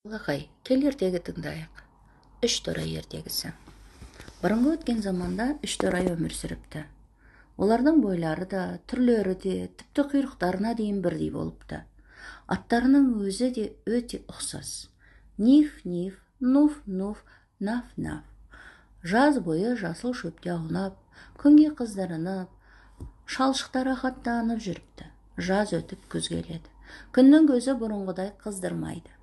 Балақай, кел, ертегі тыңдайық. Үш торай ертегісі. Бұрынғы өткен заманда үш торай өмір сүріпті. Олардың бойлары да, түрлері де, тіпті құйрықтарына дейін бірдей болыпты. Аттарының өзі де өте ұқсас: Ниф Ниф, Нуф Нуф, Наф Наф. Жаз бойы жасыл шөпте аунап, күнге қыздырынып, шалшықта рахаттанып жүріпті. Жаз өтіп, күз келеді. Күннің көзі бұрынғыдай қыздырмайды,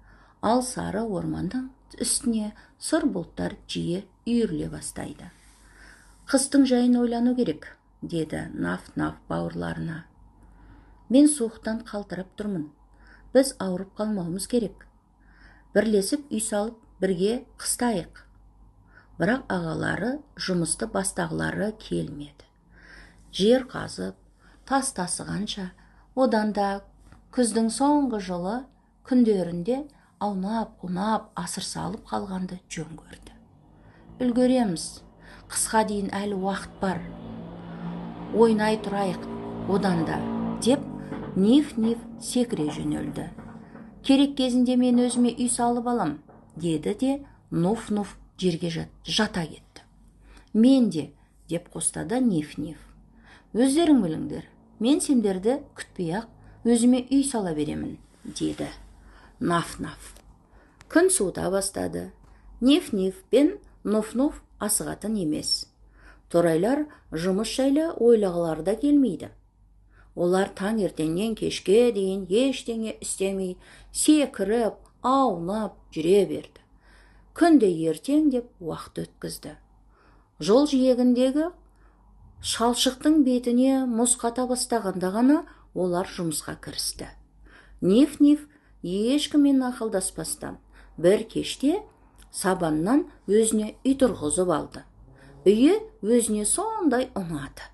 ал сары орманның үстіне сұр бұлттар жиі үйіріле бастайды. «Қыстың жайын ойлану керек», – деді Наф Наф бауырларына. «Мен суықтан қалтырап тұрмын. Біз ауырып қалмауымыз керек. Бірлесіп үй салып, бірге қыстайық». Бірақ ағалары жұмысты бастағылары келмеді. Жер қазып, тас тасығанша, одан да күздің соңғы жылы күндерінде аунап қунап асыр салып қалғанды жөн көрді. «Үлгереміз, қысқа дейін әлі уақыт бар, ойнай тұрайық одан да», – деп Ниф Ниф секіре жөнелді. «Керек кезінде мен өзіме үй салып алам», – деді де Нуф Нуф жерге жата кетті. «Мен де», – деп қостады Ниф Ниф. «Өздерің біліңдер, мен сендерді күтпей ақ өзіме үй сала беремін», – деді Наф Наф. Күн суыта бастады. Ниф Ниф пен Нуф Нуф асығатын емес. Торайлар жұмыс жайлы ойлағылары да келмейді. Олар таңертеңнен кешке дейін ештеңе істемей, секіріп, аунап жүре берді. Күнде ертең деп уақыт өткізді. Жол жиегіндегі шалшықтың бетіне мұз қата бастағанда ғана олар жұмысқа кірісті. Ниф Ниф ешкіммен ақылдаспастан бір кеште сабаннан өзіне үй тұрғызып алды. Үйі өзіне сондай ұнады,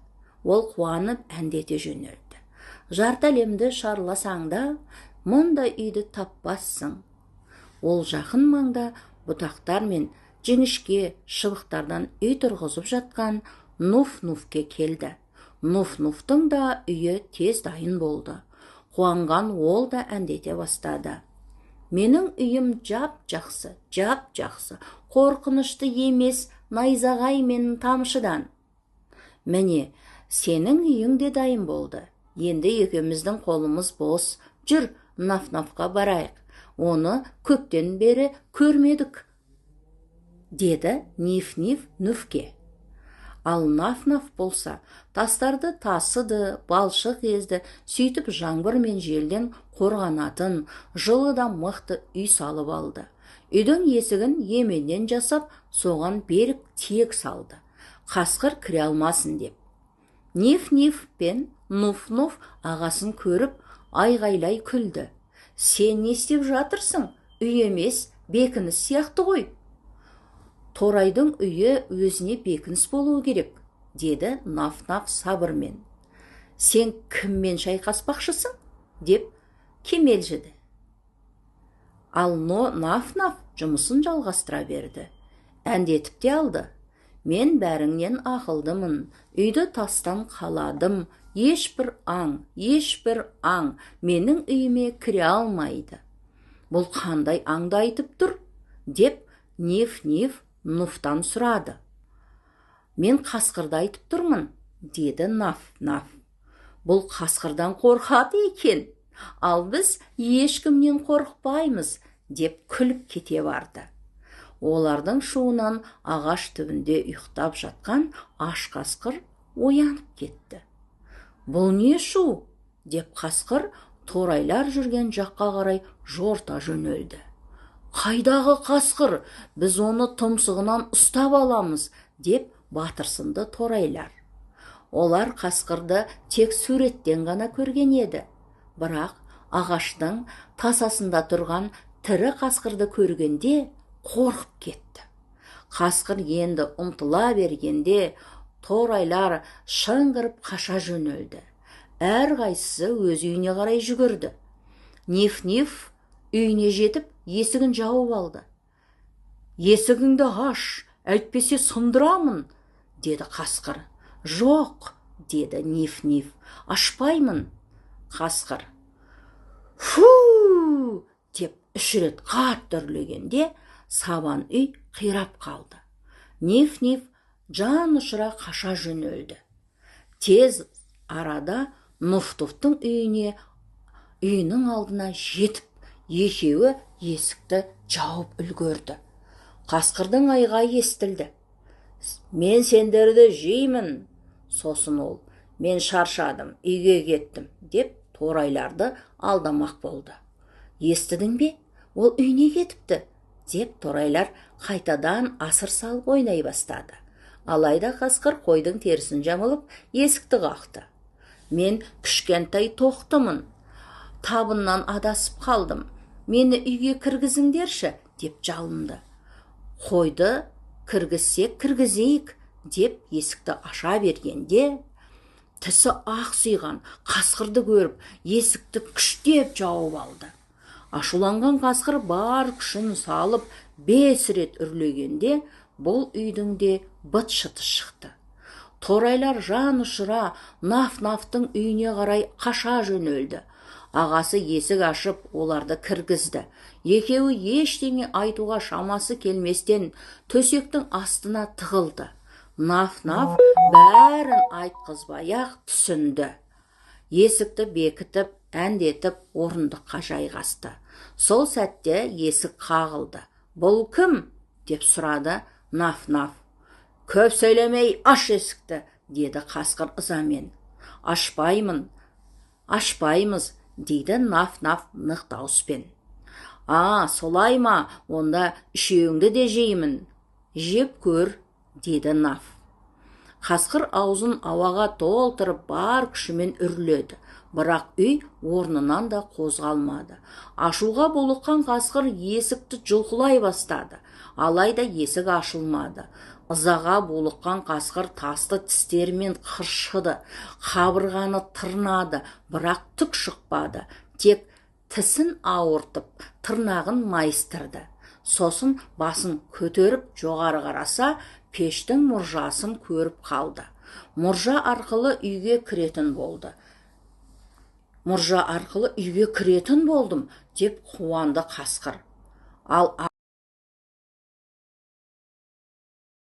ол қуанып әндете жөнелді: «Жарты әлемді шарласаң да, мұндай үйді таппассың». Ол жақын маңда бұтақтар мен жіңішке шыбықтардан үй тұрғызып жатқан Нуф Нуфке келді. Нуф Нуфтың да үйі тез дайын болды. Қуанған ол да әндете бастады: «Менің үйім жап жақсы, жап жақсы, қорқынышты емес найзағай мен тамшыдан. Міне, сенің үйің де дайын болды. Енді екеуміздің қолымыз бос. Жүр, Наф Нафқа барайық, оны көптен бері көрмедік», – деді Ниф Ниф Нуфке. Ал Наф Наф болса, тастарды тасыды, балшық езді. Сөйтіп жаңбыр мен желден қорғанатын жылы да мықты үй салып алды. Үйдің есігін еменнен жасап, соған берік тиек салды, қасқыр кіре алмасын деп. Ниф Ниф пен Нуф Нуф ағасын көріп, айғайлай күлді: «Сен не істеп жатырсың? Үй емес, бекініс сияқты ғой». «Торайдың үйі өзіне бекініс болуы керек», – деді Наф Наф сабырмен. «Сен кіммен шайқаспақшысың?» – деп кемелжіді. Ал но Наф Наф жұмысын жалғастыра берді, әндетіп те алды: «Мен бәріңнен ақылдымын, үйді тастан қаладым. Ешбір аң, ешбір аң менің үйіме кіре алмайды». «Бұл қандай аңды айтып тұр?» – деп Ниф Ниф Нуфтан сұрады. «Мен қасқырды айтып тұрмын», – деді Наф Наф. «Бұл қасқырдан қорқады екен, ал біз ешкімнен қорықпаймыз», – деп күліп кете барды. Олардың шуынан ағаш түбінде ұйықтап жатқан аш қасқыр оянып кетті. «Бұл не шу?» – деп қасқыр торайлар жүрген жаққа қарай жорта жөнелді. «Қайдағы қасқыр, біз оны тұмсығынан ұстап аламыз», – деп батырсынды торайлар. Олар қасқырды тек суреттен ғана көрген еді, бірақ ағаштың тасасында тұрған тірі қасқырды көргенде қорқып кетті. Қасқыр енді ұмтыла бергенде, торайлар шыңғырып қаша жөнелді. Әрқайсысы өз үйіне қарай жүгірді. Ниф Ниф үйіне жетіп, есігін жауып алды. «Есігіңді аш, әйтпесе сындырамын», – деді қасқыр. «Жоқ», – деді Ниф Ниф, – «ашпаймын». Қасқыр «Фу!» деп Үш рет қатты үрлегенде сабан үй қирап қалды. Ниф-Ниф жан ұшыра қаша жөнелді. Тез арада Нуф-Туфтың үйінің алдына жетіп, екеуі есікті жауып үлгерді. Қасқырдың айғайы естілді. Мен сендерді жеймін. Сосын ол, мен шаршадым, үйге кеттім, деп торайларды алдамақ болды. Естідің бе? Ол үйіне кетіпті, деп торайлар қайтадан асыр салып ойнай бастады. Алайда қасқыр қойдың терісін жамылып, есікті қақты. Мен кішкентай тоқтымын, табыннан адасып қалдым. Мені үйге кіргізіңдерші, деп жалынды. Қойды кіргізсек кіргізейік, деп есікті аша бергенде, тісі ақсиған қасқырды көріп, есікті күштеп жауып алды. Ашуланған қасқыр бар күшін салып 5 рет үрлегенде, бұл үйдің де быт-шыты шықты. Торайлар жан ұшыра Наф-Нафтың үйіне қарай қаша жөнелді. Ағасы есік ашып, оларды кіргізді. Екеуі ештеңе айтуға шамасы келместен төсектің астына тығылды. Наф-Наф бәрін айтқызбай-ақ түсінді. Есікті бекітіп, әндетіп орындыққа жайғасты. Сол сәтте есік қағылды. Бұл кім? Деп сұрады Наф-Наф. Көп сөйлемей аш есікті, деді қасқыр ызамен. Ашпаймын, ашпаймыз, дейді Наф-Наф нық дауыспен. А, солай ма, онда үшеуіңді де жеймін. Жеп көр, деді Наф. Қасқыр аузын ауаға толтырып бар күшімен үрледі. Бірақ үй орнынан да қозғалмады. Ашуға булыққан қасқыр есікті жұлқылай бастады. Алайда есік ашылмады. Ызаға булыққан қасқыр тасты тістерімен қыршыды, қабырғаны тырнады, бірақ түк шықпады. Тек тісін ауыртып, тырнағын майыстырды. Сосын басын көтеріп жоғары қараса, пештің мұржасын көріп қалды. Мұржа арқылы үйге кіретін болды. Мұржа арқылы үйге кіретін болдым, деп қуанды қасқыр. Ал